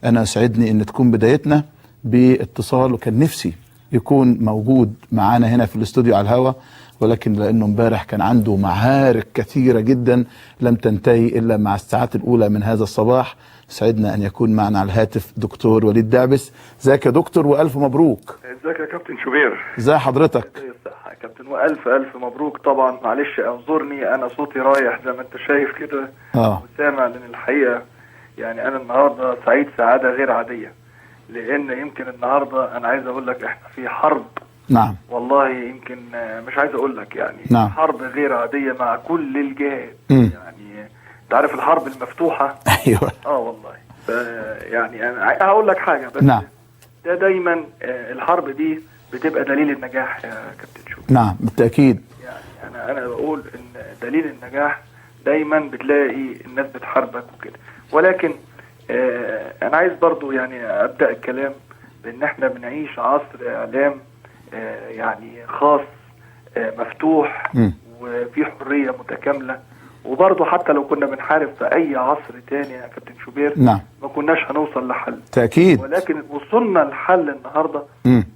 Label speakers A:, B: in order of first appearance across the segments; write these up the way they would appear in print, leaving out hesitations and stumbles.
A: أنا سعدني أن تكون بدايتنا باتصال، وكان نفسي يكون موجود معانا هنا في الاستوديو على الهوا، ولكن لأنه امبارح كان عنده معارك كثيرة جدا لم تنتهي إلا مع الساعات الأولى من هذا الصباح. سعدنا أن يكون معنا على الهاتف دكتور وليد دعبس. ازيك يا دكتور وألف مبروك.
B: ازيك يا كابتن شوبير؟
A: ازي حضرتك؟
B: ازي الصحة يا كابتن، وألف ألف مبروك. طبعا معلش اعذرني، أنا صوتي رايح زي ما أنت شايف كده وسامع، لأن الحقيقة يعني أنا النهاردة سعيد سعادة غير عادية، لأن يمكن النهاردة أنا عايز أقول لك إحنا في حرب.
A: نعم
B: والله يمكن مش عايز أقول لك يعني.
A: نعم.
B: حرب غير عادية مع كل الجهات. يعني أنت عارف الحرب المفتوحة.
A: أيوه
B: والله يعني أنا هقول لك حاجة بس.
A: نعم.
B: ده دايما الحرب دي بتبقى دليل النجاح يا كابتن شوبير.
A: نعم بالتأكيد.
B: يعني أنا بقول إن دليل النجاح دايما بتلاقي الناس بتحاربك وكده، ولكن أنا عايز برضو يعني أبدأ الكلام بإن إحنا بنعيش عصر إعلام يعني خاص مفتوح وفي حرية متكاملة، وبرضو حتى لو كنا بنحارب في أي عصر تاني يا كابتن شوبير
A: نعم
B: ما كناش هنوصل لحل.
A: تأكيد.
B: ولكن وصلنا لحل النهاردة.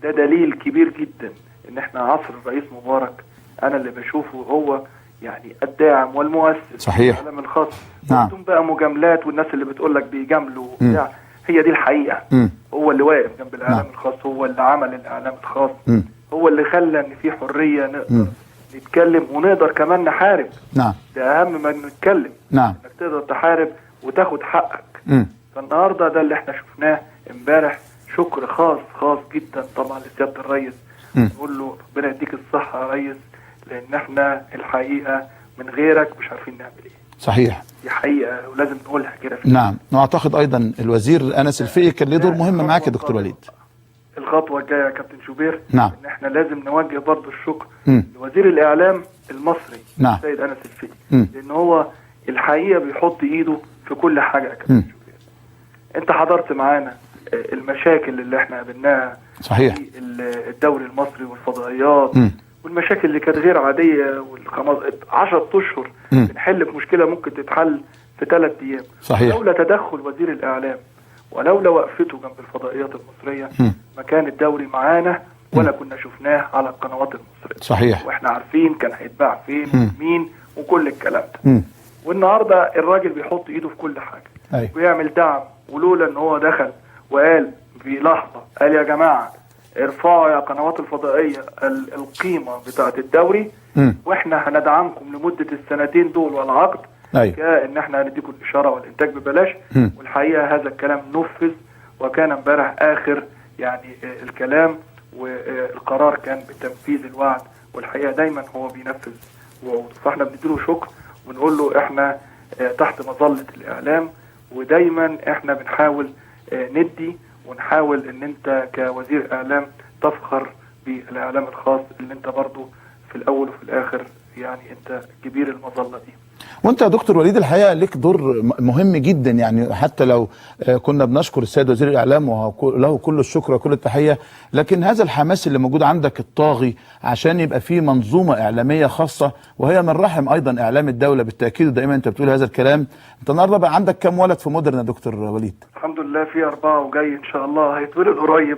B: ده دليل كبير جدا إن إحنا عصر الرئيس مبارك، أنا اللي بشوفه هو يعني الداعم والمؤسس.
A: صحيح.
B: الإعلام الخاص.
A: نعم.
B: بدون بقى مجاملات والناس اللي بتقول لك بيجاملوا وبتاع، هي دي الحقيقة. هو اللي واقف جنب الإعلام
A: نعم.
B: الخاص، هو اللي عمل الإعلام الخاص، هو اللي خلى إن في حرية نقدر نتكلم ونقدر كمان نحارب.
A: نعم.
B: ده أهم ما نتكلم.
A: نعم.
B: إنك تقدر تحارب وتاخد حقك. فالنهارده ده اللي احنا شفناه امبارح. شكر خاص خاص جدا طبعا لسيادة الرئيس، نقول له ربنا يديك الصحة يا ريس، لأن احنا الحقيقة من غيرك مش عارفين نعمل ايه.
A: صحيح.
B: دي حقيقة ولازم نقولها كده.
A: نعم. واعتقد ايضا الوزير أنس الفقي كان له دور مهم معاك يا دكتور وليد.
B: الخطوة الجاية يا كابتن شوبير.
A: نعم.
B: ان احنا لازم نوجه برضه الشكر لوزير الإعلام المصري.
A: نعم.
B: السيد أنس الفقي، لأن هو الحقيقة بيحط ايده في كل حاجة يا كابتن شوبير. انت حضرت معانا المشاكل اللي احنا قابلناها.
A: صحيح.
B: في الدوري المصري والفضائيات والمشاكل اللي كانت غير عادية، 10 أشهر بنحل في مشكلة ممكن تتحل في 3 أيام.
A: صحيح.
B: لولا تدخل وزير الإعلام ولولا وقفته جنب الفضائيات المصرية ما كان الدوري معانا ولا كنا شفناه على القنوات المصرية.
A: صحيح.
B: واحنا عارفين كان هيتباع فين ومين وكل الكلام ده. والنهارده الراجل بيحط ايده في كل حاجة.
A: أيوه.
B: ويعمل دعم، ولولا ان هو دخل وقال في لحظة، قال يا جماعة ارفعوا يا قنوات الفضائية القيمة بتاعة الدوري، واحنا هندعمكم لمدة السنتين دول والعقد.
A: أيوه.
B: كأن احنا هنديكم الإشارة والإنتاج ببلاش. والحقيقة هذا الكلام نفذ، وكان امبارح آخر يعني الكلام، والقرار كان بتنفيذ الوعد، والحقيقة دايما هو بينفذ وعوده. فاحنا بنديله شكر ونقول له احنا تحت مظلة الإعلام، ودايما احنا بنحاول ندي ونحاول ان انت كوزير اعلام تفخر بالاعلام الخاص، اللي انت برضو في الاول وفي الاخر يعني انت كبير المظلة دي.
A: وانت يا دكتور وليد الحقيقة لك دور مهم جدا، يعني حتى لو كنا بنشكر السيد وزير الاعلام وله كل الشكر وكل التحية، لكن هذا الحماس اللي موجود عندك الطاغي عشان يبقى فيه منظومة اعلامية خاصة، وهي من رحم ايضا اعلام الدولة بالتاكيد، ودائما انت بتقول هذا الكلام. انت النهارده بقى عندك كم ولد في مودرن يا دكتور وليد؟
B: الحمد لله في 4 وجاي ان شاء الله هيتولد قريب.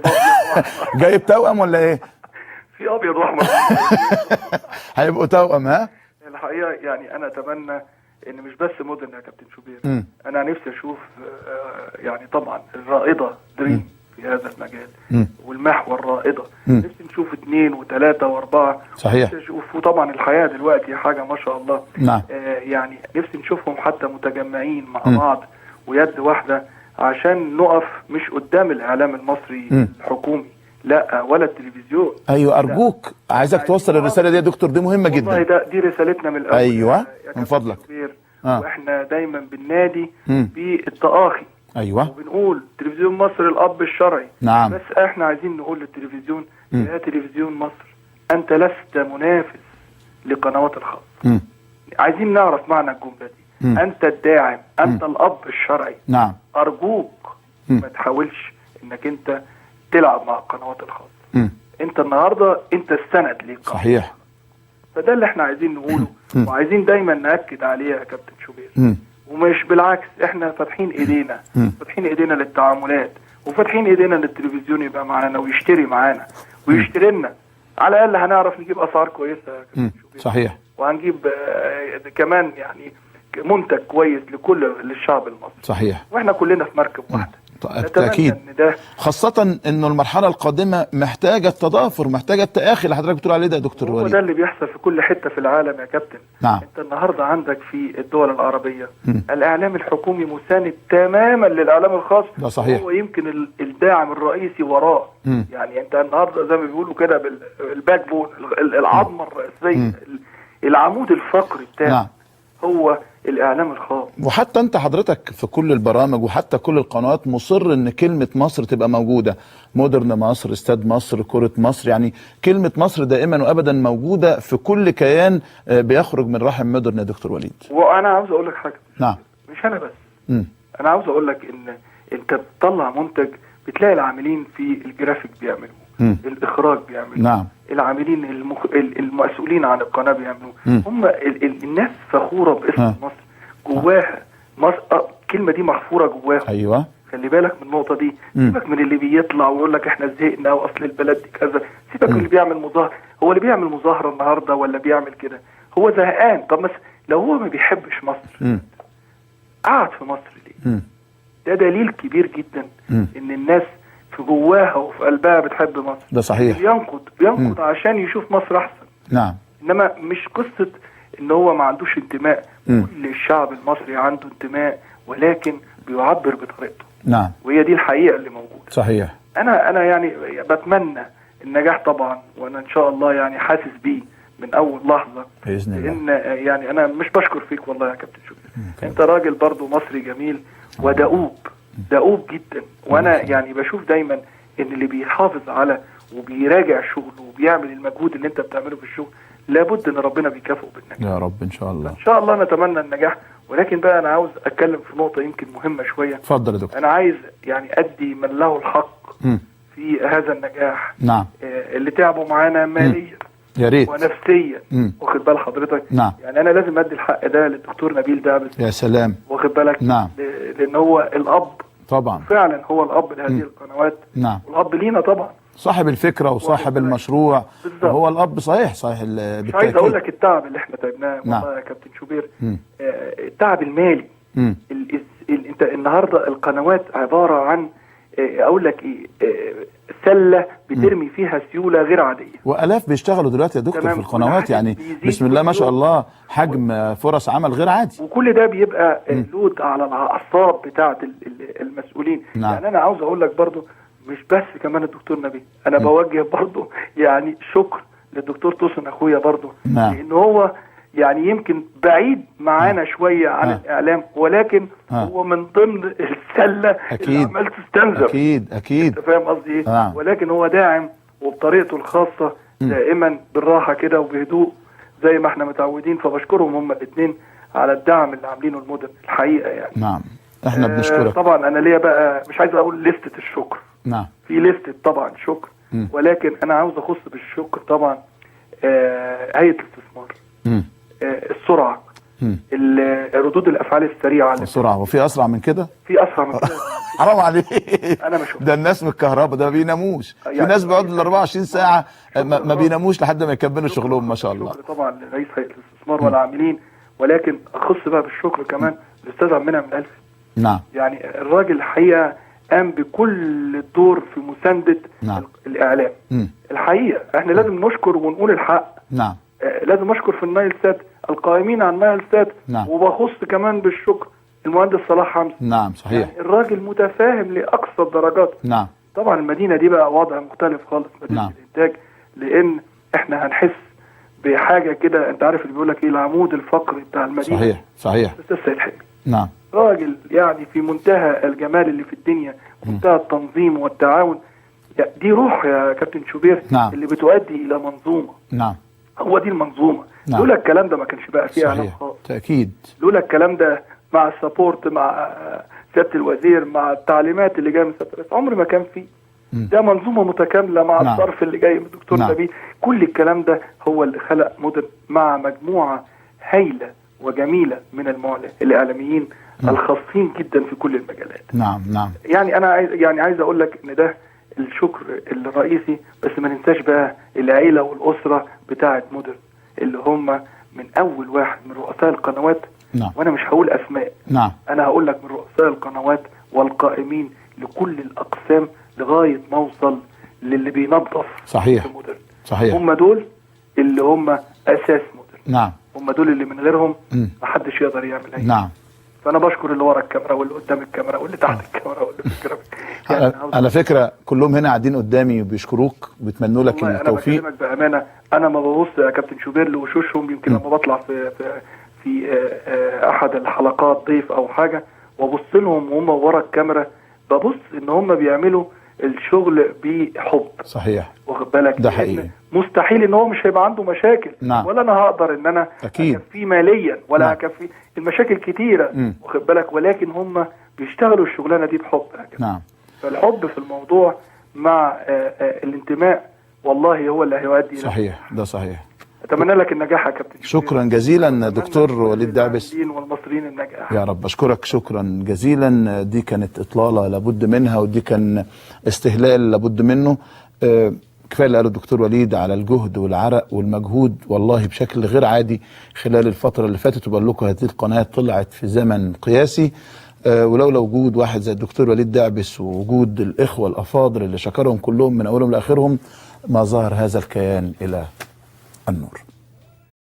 A: جايب توأم ولا ايه؟
B: في ابيض واحمر.
A: هيبقوا توأم. ها؟
B: الحقيقة يعني انا اتمنى ان مش بس مودرن يا كابتن شوبير، انا نفسي اشوف يعني طبعا الرائدة دريم في هذا المجال، والمحور الرائدة، نفسي نشوف 2 و3 و4.
A: صحيح.
B: نفسي اشوف، وطبعا الحياة دلوقتي حاجة ما شاء الله.
A: نعم.
B: يعني نفسي نشوفهم حتى متجمعين مع بعض ويد واحدة، عشان نقف مش قدام الاعلام المصري الحكومي، لا ولا التلفزيون.
A: ايوه ارجوك، عايزك توصل الرسالة دي يا دكتور، دي مهمة جدا
B: والله. ده دي رسالتنا من الاول.
A: ايوه من فضلك.
B: واحنا دايما بننادي بالتآخي.
A: ايوه.
B: وبنقول تلفزيون مصر الاب الشرعي.
A: نعم.
B: بس احنا عايزين نقول للتلفزيون، يا تلفزيون مصر انت لست منافس لقنوات الخاص. عايزين نعرف معنى الجملة دي. انت الداعم، انت الاب الشرعي.
A: نعم.
B: ارجوك ما تحاولش انك انت تلعب مع القنوات الخاصة. انت النهارده انت السند للقناة.
A: صحيح.
B: فده اللي احنا عايزين نقوله، وعايزين دايما نأكد عليه يا كابتن شوبير. ومش بالعكس، احنا فاتحين ايدينا، فاتحين ايدينا للتعاملات، وفاتحين ايدينا للتلفزيون يبقى معانا ويشتري معانا ويشتري لنا، على الاقل هنعرف نجيب اسعار كويسة.
A: صحيح.
B: وهنجيب كمان يعني منتج كويس لكل للشعب المصري.
A: صحيح.
B: واحنا كلنا في مركب واحدة.
A: بالتأكيد، خاصة انه المرحلة القادمة محتاجة التضافر، محتاجة التآخي اللي حضرتك بتقول عليه ده يا دكتور وليد.
B: هو ده اللي بيحصل في كل حتة في العالم يا كابتن.
A: نعم.
B: انت النهاردة عندك في الدول العربية الإعلام الحكومي مساند تماما للإعلام الخاص.
A: ده صحيح.
B: هو يمكن الداعم الرئيسي وراه. يعني انت النهاردة زي ما بيقولوا كده بال backbone، العظمة الرئيسية، العمود الفقري بتاعه.
A: نعم.
B: هو الإعلام الخاص.
A: وحتى أنت حضرتك في كل البرامج وحتى كل القنوات مصر إن كلمة مصر تبقى موجودة، مودرن مصر، استاد مصر، كرة مصر، يعني كلمة مصر دائما وأبدا موجودة في كل كيان بيخرج من رحم مودرن يا دكتور وليد.
B: وأنا عاوز أقول لك حاجة.
A: نعم.
B: مش أنا بس. أنا عاوز أقول لك إن أنت بتطلع منتج بتلاقي العاملين في الجرافيك بيعملوه، الإخراج بيعملوه،
A: نعم،
B: العاملين المسؤولين عن القناة بيعملوه، هم الناس فخورة باسم مصر، جواها مصر، الكلمة دي محفورة جواها.
A: أيوة.
B: خلي بالك من النقطة دي. سيبك من اللي بيطلع ويقول لك احنا زهقنا واصل البلد دي كذا، سيبك من اللي بيعمل مظاهرة. هو اللي بيعمل مظاهرة النهاردة ولا بيعمل كده هو زهقان. طب مثلا لو هو ما بيحبش مصر قعد في مصر ليه؟ ده دليل كبير جدا ان الناس في جواها وفي قلبها بتحب مصر.
A: ده صحيح.
B: بينقد عشان يشوف مصر احسن.
A: نعم.
B: انما مش قصة ان هو ما عندوش انتماء. كل الشعب المصري عنده انتماء، ولكن بيعبر بطريقته.
A: نعم.
B: وهي دي الحقيقة اللي موجودة.
A: صحيح.
B: انا يعني بتمنى النجاح طبعا، وانا ان شاء الله يعني حاسس بيه من اول لحظة
A: باذن الله.
B: ان يعني انا مش بشكر فيك والله يا كابتن شكري، انت راجل برضو مصري جميل ودؤوب، دؤوب جدا. وانا يعني بشوف دايما ان اللي بيحافظ على وبيراجع شغله وبيعمل المجهود اللي انت بتعمله في الشغل لابد ان ربنا بيكافئه بالنجاح.
A: يا رب ان شاء الله.
B: ان شاء الله نتمنى النجاح. ولكن بقى انا عاوز اتكلم في نقطة يمكن مهمة شوية.
A: اتفضل يا دكتور.
B: انا عايز يعني ادي من له الحق في هذا النجاح.
A: نعم.
B: اللي تعبوا معانا ماليا
A: يا ريت
B: ونفسيا، واخد بال حضرتك؟
A: نعم.
B: يعني انا لازم ادي الحق ده للدكتور نبيل دعبس.
A: يا سلام.
B: واخد بالك؟
A: نعم.
B: لان هو الاب
A: طبعا،
B: فعلا هو الاب لهذه القنوات.
A: نعم.
B: والاب لينا طبعا،
A: صاحب الفكرة وصاحب المشروع، وهو الاب. صحيح صحيح.
B: مش عايز اقول لك التعب اللي احنا تعبناه.
A: نعم.
B: والله يا كابتن شوبير، التعب المالي. انت النهارده القنوات عبارة عن اقول لك ايه، سله بترمي فيها سيولة غير عادية،
A: والاف بيشتغلوا دلوقتي يا دكتور في القنوات، يعني بسم الله ما شاء الله حجم فرص عمل غير عادي،
B: وكل ده بيبقى لود على الاعصاب بتاعه المسؤولين.
A: نعم.
B: يعني انا عاوز اقول لك برضو مش بس كمان الدكتور نبيل، انا بوجه برضو يعني شكر للدكتور توسن اخويا برضو.
A: نعم.
B: لان هو يعني يمكن بعيد معانا شوية عن الاعلام، ولكن هو من ضمن السلة اللي عمال تستنزف.
A: اكيد اكيد.
B: انت فاهم قصدي ايه؟ ولكن هو داعم وبطريقته الخاصة دائما بالراحة كده وبهدوء زي ما احنا متعودين، فبشكرهم هم الاثنين على الدعم اللي عاملينه المدن الحقيقة يعني.
A: نعم احنا بنشكرك.
B: طبعا انا ليا بقى مش عايز اقول لستة الشكر.
A: نعم.
B: في لستة طبعا شكر، ولكن انا عاوز اخص بالشكر طبعا هيئة الاستثمار، السرعة، ردود الافعال السريعة.
A: السرعة، وفي اسرع من كده؟
B: في اسرع من كده.
A: حرام عليك.
B: انا مش
A: ده الناس من الكهرباء ده ما بيناموش، في ناس بيقعدوا ال 24 ساعة ما بيناموش لحد ما يكملوا شغلهم ما شاء الله.
B: شكر طبعا لرئيس هيئة الاستثمار والعاملين، ولكن اخص بقى بالشكر كمان الاستاذ عبد المنعم الالفي.
A: نعم.
B: يعني الراجل الحقيقة قام بكل الدور في مساندة.
A: نعم.
B: الاعلام. الحقيقة احنا لازم نشكر ونقول الحق.
A: نعم.
B: لازم اشكر في النايل سات القائمين على النايل سات.
A: نعم.
B: وبخص كمان بالشكر المهندس صلاح حمزة.
A: نعم صحيح.
B: يعني الراجل متفاهم لاقصى الدرجات.
A: نعم.
B: طبعا المدينة دي بقى وضع مختلف خالص، مدينة
A: نعم.
B: الانتاج، لان احنا هنحس بحاجة كده، انت عارف اللي بيقول لك ايه، العمود الفقري بتاع المدينة.
A: صحيح صحيح.
B: الاستاذ سيد حلمي.
A: نعم.
B: راجل يعني في منتهى الجمال اللي في الدنيا، منتهى التنظيم والتعاون. دي روح يا كابتن شوبير.
A: نعم.
B: اللي بتؤدي الى منظومة.
A: نعم.
B: هو دي المنظومة.
A: نعم.
B: لولا الكلام ده ما كانش بقى فيه اعلام خالص.
A: تاكيد.
B: لولا الكلام ده مع ال support، مع سيادة الوزير، مع التعليمات اللي جاية من سيادة الرئيس، عمر ما كان فيه. ده منظومة متكاملة مع
A: نعم.
B: الصرف اللي جاي من الدكتور
A: نعم.
B: نبيل. كل الكلام ده هو اللي خلق مودرن مع مجموعة هايلة وجميلة من الاعلاميين الخاصين جدا في كل المجالات.
A: نعم نعم.
B: يعني انا عايز اقول لك ان ده الشكر الرئيسي، بس ما ننساش بقى العيلة والاسرة بتاعه مودرن اللي هم من اول واحد من رؤساء القنوات.
A: نعم.
B: وانا مش هقول اسماء.
A: نعم.
B: انا هقول لك من رؤساء القنوات والقائمين لكل الاقسام لغاية ما اوصل للي بينظف.
A: صحيح.
B: في مودرن.
A: صحيح.
B: هم دول اللي هم اساس مودرن.
A: نعم.
B: هم دول اللي من غيرهم محدش يقدر يعمل اي.
A: نعم.
B: فانا بشكر اللي ورا الكاميرا واللي قدام الكاميرا واللي تحت الكاميرا واللي في الجرافيك. يعني
A: على فكرة كلهم هنا قاعدين قدامي وبيشكروك وبيتمنوا لك التوفيق.
B: انا بكلمك بامانه، انا ما ببص يا كابتن شوبير لوشوشهم، يمكن لما بطلع في في في احد الحلقات ضيف او حاجة وابص لهم وهم ورا الكاميرا، ببص ان هم بيعملوا الشغل بحب.
A: صحيح.
B: واخد بالك؟
A: ده حقيقي.
B: مستحيل ان هو مش هيبقى عنده مشاكل.
A: نعم.
B: ولا انا هقدر ان انا
A: اكيد
B: اكفيه ماليا ولا
A: نعم.
B: هكفيه، المشاكل كتيرة. واخد بالك؟ ولكن هم بيشتغلوا الشغلانة دي بحب.
A: نعم.
B: فالحب في الموضوع مع الانتماء والله هو اللي هيؤدي.
A: صحيح، ده صحيح.
B: اتمنى لك النجاح يا كابتن.
A: شكرا جزيلا دكتور وليد دعبس.
B: والمصريين النجاح
A: يا رب. اشكرك شكرا جزيلا. دي كانت اطلالة لابد منها، ودي كان استهلال لابد منه. كفاية اللي قاله الدكتور وليد على الجهد والعرق والمجهود والله بشكل غير عادي خلال الفترة اللي فاتت. وبقول لكم هذه القناة طلعت في زمن قياسي، ولولا وجود واحد زي الدكتور وليد دعبس ووجود الاخوة الافاضل اللي شكرهم كلهم من اولهم لاخرهم ما ظهر هذا الكيان الى النور.